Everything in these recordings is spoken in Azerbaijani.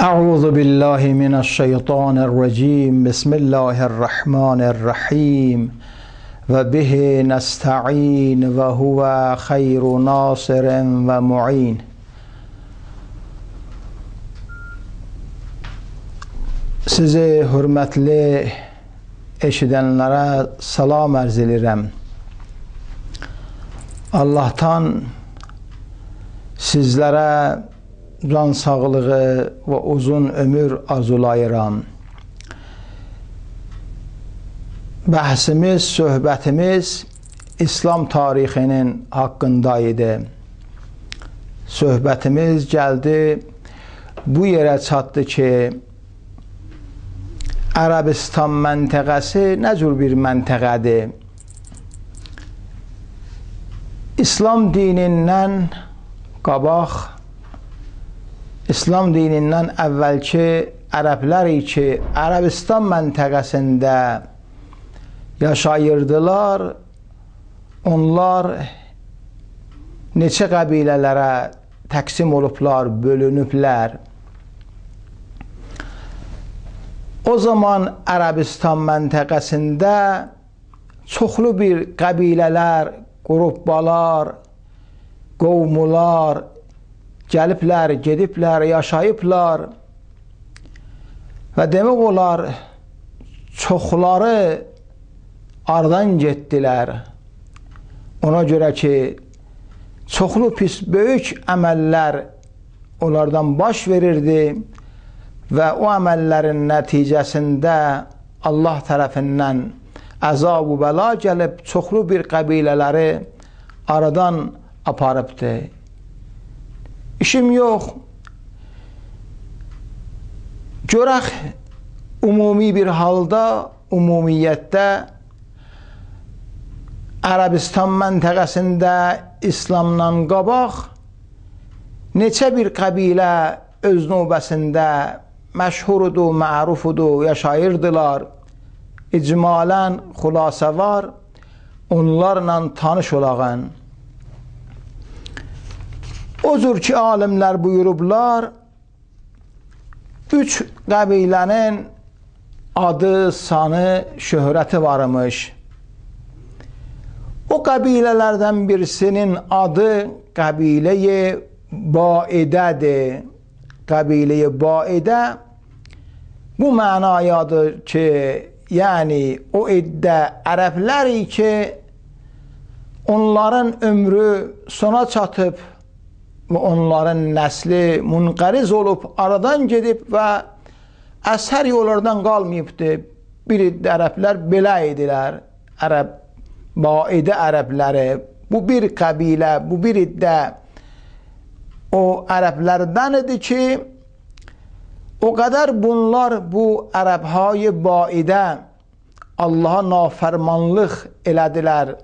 Euzu billahi mineşşeytanirracim. Bismillahirrahmanirrahim. Və bihi nesta'in və huve xeyru nasirin və mu'in. Sizi hörmətli eşidənlərə salam ərz edirəm. Allah'tan sizlərə can sağlığı və uzun ömür arzulayıram. Bəhsimiz, söhbətimiz İslam tarixinin haqqındaydı. Söhbətimiz gəldi, bu yerə çatdı ki, Ərəbistan məntəqəsi nə cür bir məntəqədir? İslam dinindən qabaq, İslam dinindən əvvəlki ərəblər ki, Ərəbistan məntəqəsində yaşayırdılar, onlar neçə qəbilələrə təqsim olublar, bölünüblər. O zaman Ərəbistan məntəqəsində çoxlu bir qəbilələr, qrupbalar, qovmular gəliblər, gediblər, yaşayıblar və demək olar çoxları aradan getdilər. Ona görə ki, çoxlu pis böyük əməllər onlardan baş verirdi və o əməllərin nəticəsində Allah tərəfindən əzab-ı bəla gəlib, çoxlu bir qəbilələri aradan aparıbdı. İşim yox. Görək, ümumi bir halda, ümumiyyətdə Ərəbistan məntəqəsində İslamdan qabaq neçə bir qəbilə öz növbəsində məşhurudur, mərufudur, yaşayırdılar. İcmalən xülasə var, onlarla tanış olağın. O cür ki, alimlər buyurublar, üç qəbilənin adı, sanı, şöhrəti varmış. O qəbilələrdən birisinin adı qəbilə-i Baidədir. Qəbilə-i Baidə bu mənayadır ki, yəni o iddə ərəblər ki, onların ömrü sona çatıb və onların nəsli munqəriz olub, aradan gedib və əsər yollardan qalmayıbdır. Bir iddə ərəblər belə idilər, ərəb, Baidə ərəbləri. Bu bir qəbilə, bu bir iddə o ərəblərdən idi ki, o qədər bunlar bu ərəbhay Baidə Allaha nafermanlıq elədilər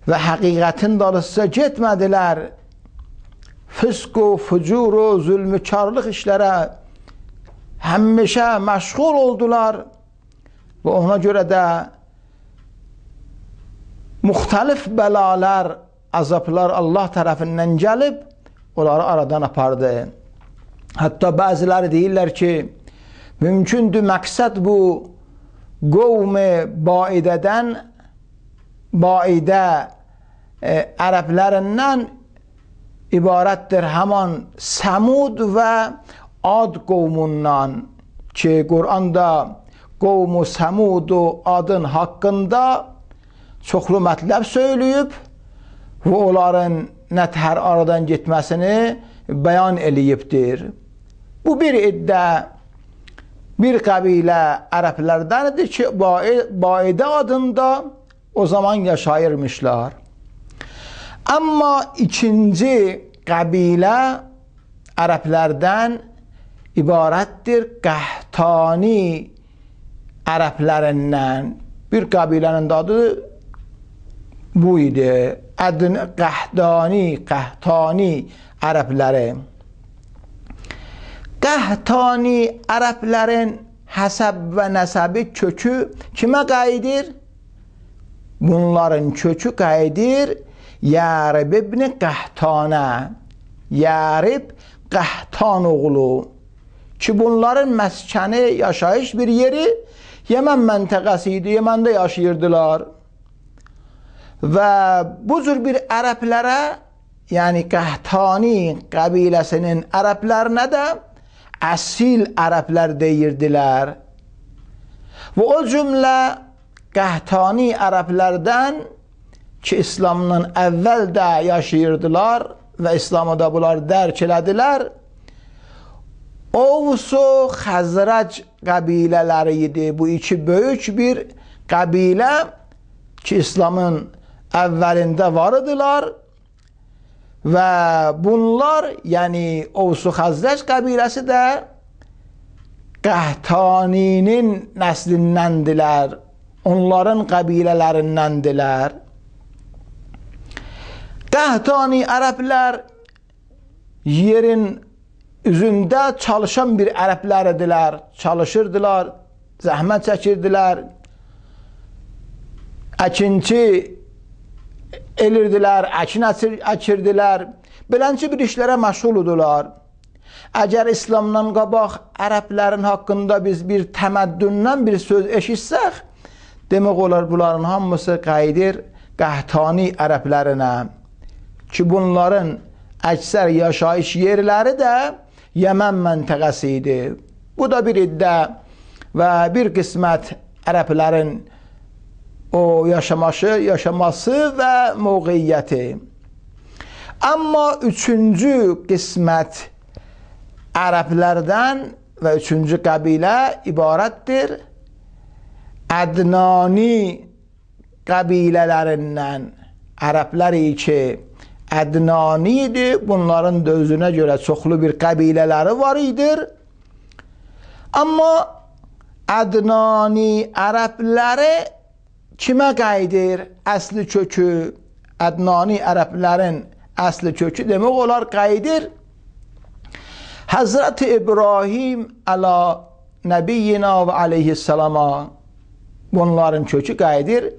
və həqiqətin dalısıca getmədilər, fısq-u, fücur-u, zülmükarlıq işlərə həmişə məşğul oldular və ona görə də müxtəlif bəlalar, əzablar Allah tərəfindən gəlib, onları aradan apardı. Hətta bəziləri deyirlər ki, mümkündür məqsəd bu qovm-i Baidədən, Baidə ərəblərindən ibarətdir həman Səmud və Ad qovmundan ki, Quranda qovmu Səmudu adın haqqında çoxlu mətləb söyləyib və onların nətər aradan getməsini bəyan eləyibdir. Bu bir iddə, bir qəbilə ərəblərdəndir ki, Baidə adında o zaman yaşayırmışlar. Amma ikinci qəbilə ərəblərdən ibarətdir Qəhtani ərəblərindən. Bir qəbilənin də adı bu idi. Ədn Qəhtani, Qəhtani ərəbləri. Qəhtani ərəblərin həsəb və nəsəbi kökü kimə qayıdır? Bunların kökü qayıdır Yərib ibn Qəhtanə. Yərib Qəhtan oğlu. Ki bunların məskəni, yaşayış bir yeri Yəmən məntəqəsi idi, Yəməndə yaşayırdılar. Və bu cür bir ərəblərə, yəni Qəhtani qəbiləsinin ərəblərinə də əsil ərəblər deyirdilər. Və o cümlə Qəhtani ərəblərdən ki, İslamdan əvvəl də yaşayırdılar və İslamı da bunlar dərk elədilər, Ovs u Xəzrəc qəbilələri idi. Bu iki böyük bir qəbilə ki, İslamın əvvəlində var idilər və bunlar, yəni Ovs u Xəzrəc qəbiləsi də Qəhtaninin nəslindəndilər, onların qəbilələrindəndilər. Qəhtani ərəblər yerin üzündə çalışan bir ərəblər idilər, çalışırdılar, zəhmət çəkirdilər, əkinçi elirdilər, əkin əkirdilər, belənçi bir işlərə məşğul idular. Əgər İslamdan qabaq ərəblərin haqqında biz bir təməddündən bir söz eşitsək, demək olar bunların hamısı qayıdır Qəhtani ərəblərinə ki, bunların əksər yaşayış yerləri də Yəmən məntəqəsi idi. Bu da bir iddia və bir qismət ərəblərin o yaşaması və mövqeyyəti. Amma üçüncü qismət ərəblərdən və üçüncü qəbilə ibarətdir Ədnani qəbilələrindən. Ərəblər ki, Ədnani idi, bunların da özünə görə çoxlu bir qəbilələri var idir. Amma Ədnani ərəbləri kimə qayıdır? Əsli kökü, Ədnani ərəblərin əsli kökü demək olar qayıdır Həzrəti İbrahim əla nəbiyyina və aleyhissalama. Bunların kökü qayıdır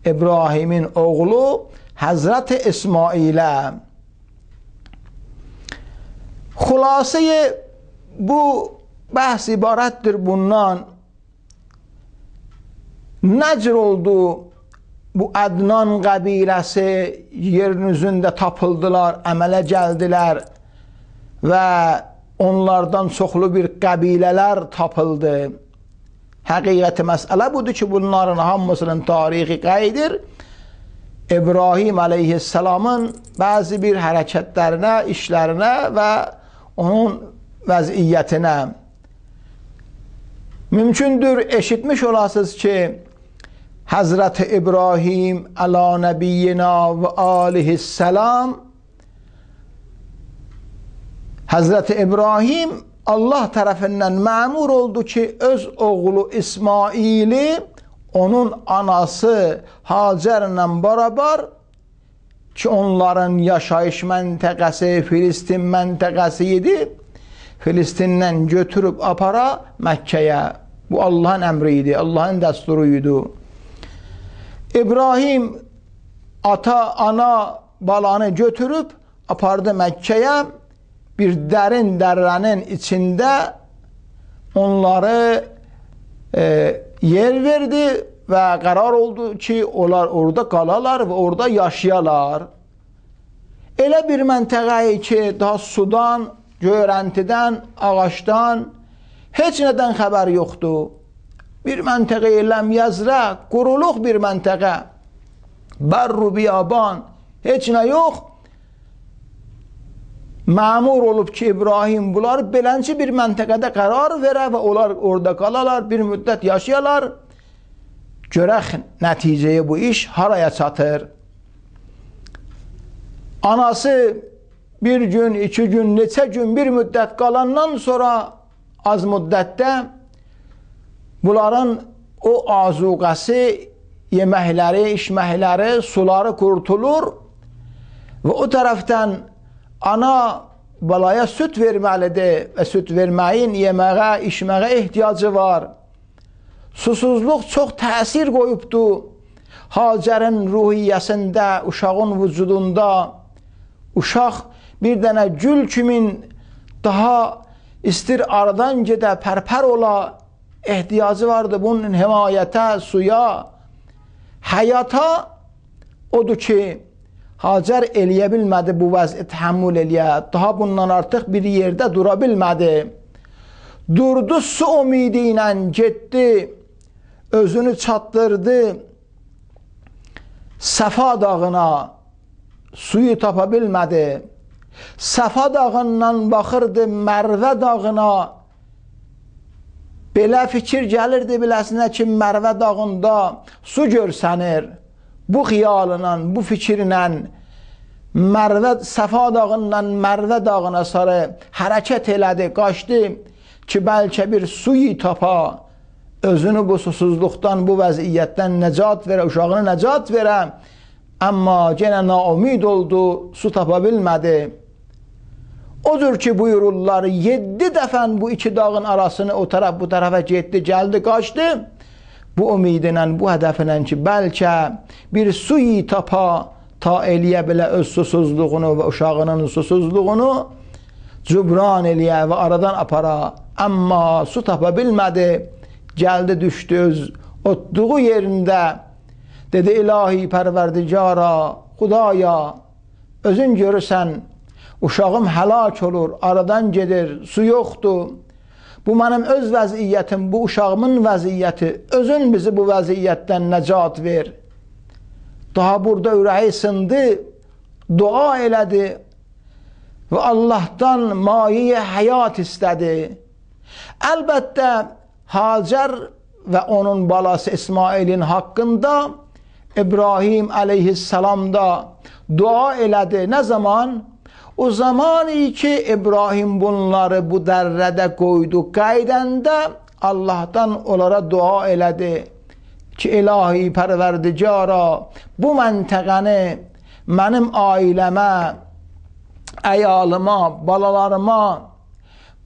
İbrahimin oğlu Həzrəti İsmailə. Xülasəyi bu bəhs ibarətdir bundan. Nə cür oldu bu Ədnan qəbiləsi yerin üzündə tapıldılar, əmələ gəldilər və onlardan çoxlu bir qəbilələr tapıldı. Həqiqəti məsələ budur ki, bunların hamısının tarixi qayıdır İbrahim aleyhisselamın bəzi bir hərəkətlərinə, işlərinə və onun vəziyyətinə. Mümkündür eşitmiş olasınız ki, Həzrəti İbrahim əla nəbiyyina və aleyhisselam, Həzrəti İbrahim Allah tərəfindən məmur oldu ki, öz oğlu İsmaili onun anası Hacərlə beraber ki, onların yaşayış məntəqəsi Filistin məntəqəsi idi, Filistindən götürüb apara Məkkəyə. Bu Allahın əmri idi, Allahın dəsturu idi. İbrahim ata, ana, balanı götürüb apardı Məkkəyə. Bir dərin dərrənin içində onları yer verdi və qərar oldu ki, onlar orada qalalar və orada yaşayalar. Elə bir məntəqəyi ki, daha sudan, görəntidən, ağacdan heç nədən xəbər yoxdur. Bir məntəqə ləm yəzrə, quruluq bir məntəqə, bərru biyaban, heç nə yox. Məmur olub ki, İbrahim bunlar belənçi bir məntəqədə qərar verə və onlar orada qalalar, bir müddət yaşayalar. Görək nəticəyə bu iş haraya çatır. Anası bir gün, iki gün, neçə gün bir müddət qalandan sonra az müddətdə bunların o azuqəsi, yeməkləri, içməkləri, suları qurtulur və o tərəfdən ana balaya süt verməlidir və süt verməyin yeməyə, içməyə ehtiyacı var. Susuzluq çox təsir qoyubdu Hacərin ruhiyyəsində, uşağın vücudunda. Uşaq bir dənə gül kimin daha istir aradan gedə, pərpər ola, ehtiyacı vardı bunun himayətə, suya, həyata. Odur ki, Hacər eləyə bilmədi bu vəzi təhəmmül eləyə, daha bundan artıq bir yerdə dura bilmədi. Durdu su ümidi ilə getdi, özünü çatdırdı Səfa dağına, suyu tapa bilmədi. Səfa dağından baxırdı Mərvə dağına, belə fikir gəlirdi biləsinə ki, Mərvə dağında su görsənir. Bu xiyalına, bu fikirlə Mərvə, Səfa dağından Mərvə dağına sarı hərəkət elədi, qaçdı ki, bəlkə bir suyu tapa, özünü bu susuzluqdan, bu vəziyyətdən nəcat verə, uşağını nəcat verə. Amma yenə naümid oldu, su tapa bilmədi. O cür ki, buyururlar, 7 dəfən bu iki dağın arasını o tərəf, bu tərəfə getdi, gəldi, qaçdı. Bu ümidlə, bu hədəfinlə ki, bəlkə bir suyu tapa, ta eləyə bilə öz susuzluğunu və uşağının susuzluğunu cübran eləyə və aradan apara. Amma su tapa bilmədi, gəldi, düşdü öz otduğu yerində. Dedi, ilahi pərverdigara, Xudaya, özün görürsən, uşağım həlak olur, aradan gedir, su yoxdur. Bu mənim öz vəziyyətim, bu uşağımın vəziyyəti. Özün bizi bu vəziyyətdən nəcat ver. Daha burada ürəyi sındı, dua elədi və Allahdan mayi həyat istədi. Əlbəttə, Hacər və onun balası İsmailin haqqında İbrahim əleyhissalam da dua elədi. Nə zaman? O zaman ki, İbrahim bunları bu dərrədə qoydu, qaydəndə Allahdan onlara dua elədi ki, ilahi pərverdigara, bu məntəqəni mənim ailəmə, əyalıma, balalarıma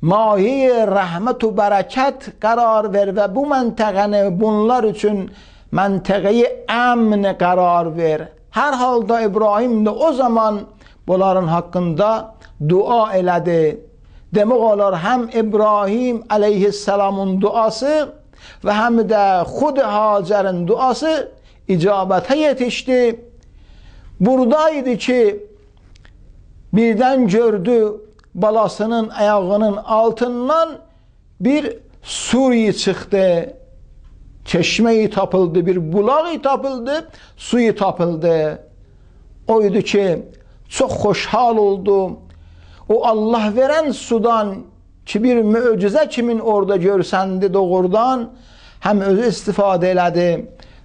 mahi rəhmət və bərəkət qərar ver və bu məntəqəni bunlar üçün məntəqəyi əmn qərar ver. Hər halda İbrahim də o zaman bunların haqqında dua elədi. Demək olar, həm İbrahim əleyhissalamın duası və həm də xud Hacərin duası icabətə yetişdi. Buradaydı ki, birdən gördü balasının ayağının altından bir suyu çıxdı. Çeşməyi tapıldı, bir bulağı tapıldı, suyu tapıldı. O idi ki, çox xoşhal oldu. O Allah verən sudan ki, bir möcüzə kimin orada görsəndi doğrudan, həm özü istifadə elədi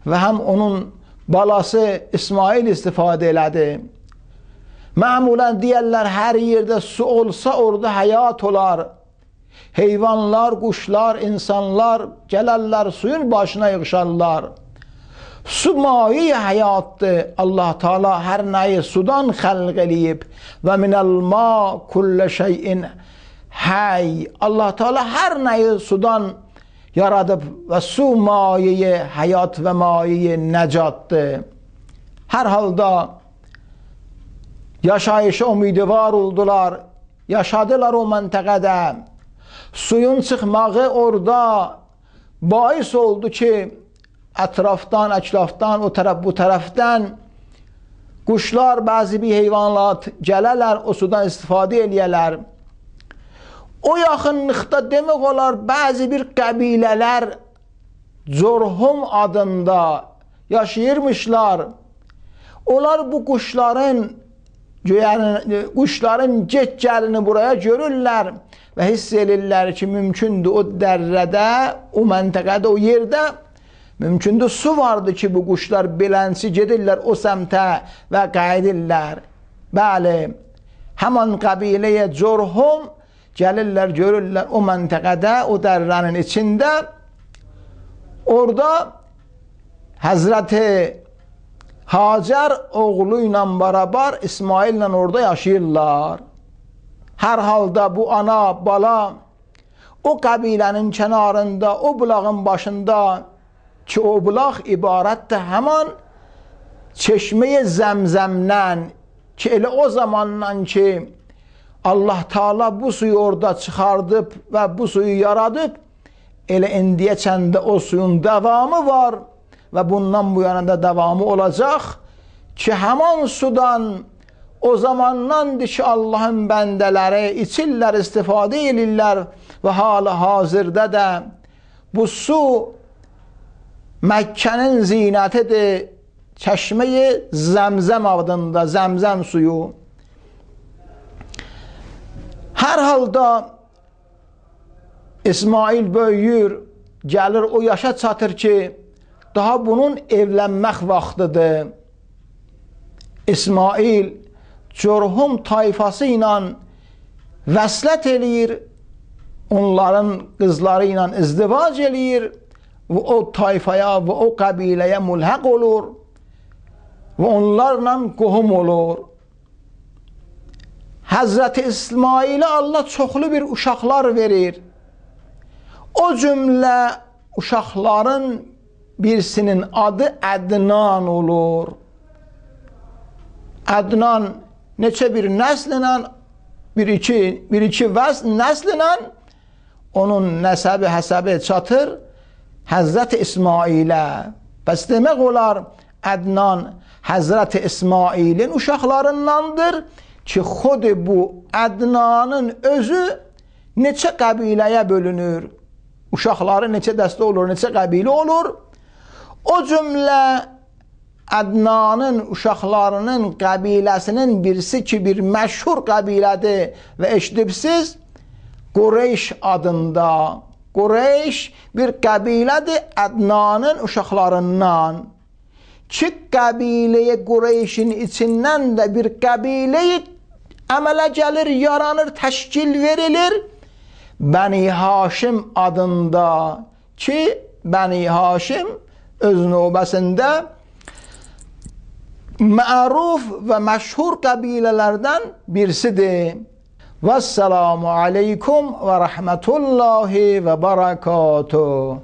və həm onun balası İsmail istifadə elədi. Məmulən deyərlər, hər yerdə su olsa orada həyat olar. Heyvanlar, quşlar, insanlar gələrlər, suyun başına yığışarlar. Su mayi həyatdır. Allah Teala hər nəyi sudan xəlq eləyib. Və minəl ma kullə şeyin hay. Allah Teala hər nəyi sudan yaradıb və su mayi həyat və mayi nəcatdır. Hər halda yaşayışa ümidivar oldular, yaşadılar o məntəqədə. Suyun çıxmağı orada bais oldu ki, ətrafdan, əklafdan, o tərəf, bu tərəfdən quşlar, bəzi bir heyvanat gələrlər, o sudan istifadə eləyərlər. O yaxınlıqda demək olar, bəzi bir qəbilələr Corhum adında yaşayırmışlar. Onlar bu quşların get-gəlini buraya görürlər və hiss edirlər ki, mümkündür o dərrədə, o məntəqədə, o yerdə mümkündür su vardı ki, bu quşlar belənsi gedirlər o səmtə və qayıdırlar. Bəli, həman qəbiləyə Corhum gəlirlər, görürlər o məntəqədə, o dərrənin içində. Orada Həzrəti Hacər oğlu ilə beraber İsmaillə orada yaşayırlar. Hər halda bu ana, bala o qəbilənin kənarında, o bulağın başında ki, o bulaq ibarətdir həman çeşməyə Zəmzəmdən ki, elə o zamandan ki Allah Teala bu suyu orada çıxardıb və bu suyu yaradıb, elə indiyəçən də o suyun davamı var və bundan bu yana da davamı olacaq ki, həman sudan o zamandandır ki, Allahın bəndələri içirlər, istifadə edirlər və halı hazırda da bu su Məkkənin zinətidir, çeşme-i Zəmzəm adında, Zəmzəm suyu. Hər halda İsmail böyüyür, gəlir o yaşa çatır ki, daha bunun evlənmək vaxtıdır. İsmail Cürhum tayfası ilə vəslət eləyir, onların qızları ilə izdivac eləyir və o tayfaya və o qəbiləyə mülhəq olur və onlarla qohum olur. Həzrəti İsmailə Allah çoxlu bir uşaqlar verir. O cümlə uşaqların birisinin adı Ədnan olur. Ədnan neçə bir nəslinə, bir iki nəslinə onun nəsəbi, həsəbi çatır Həzrəti İsmailə. Bəs demək olar Ədnan Həzrəti İsmailin uşaqlarındandır ki, xud bu Ədnanın özü neçə qəbiləyə bölünür. Uşaqları neçə dəstə olur, neçə qəbilə olur. O cümlə Ədnanın uşaqlarının qəbiləsinin birisi ki, bir məşhur qəbilədir və eşidibsiz, Qureyş adında. Qureyş bir qəbilədir Ədnanın uşaqlarından. Ki qəbiləyə Qureyşin içindən də bir qəbiləyi əmələ gəlir, yaranır, təşkil verilir. Bəni Haşim adında ki, Bəni Haşim öz növbəsində məruf və məşhur qəbilələrdən birisidir. Vəssalamu aleykum və rəhmətullahi və barakatuh.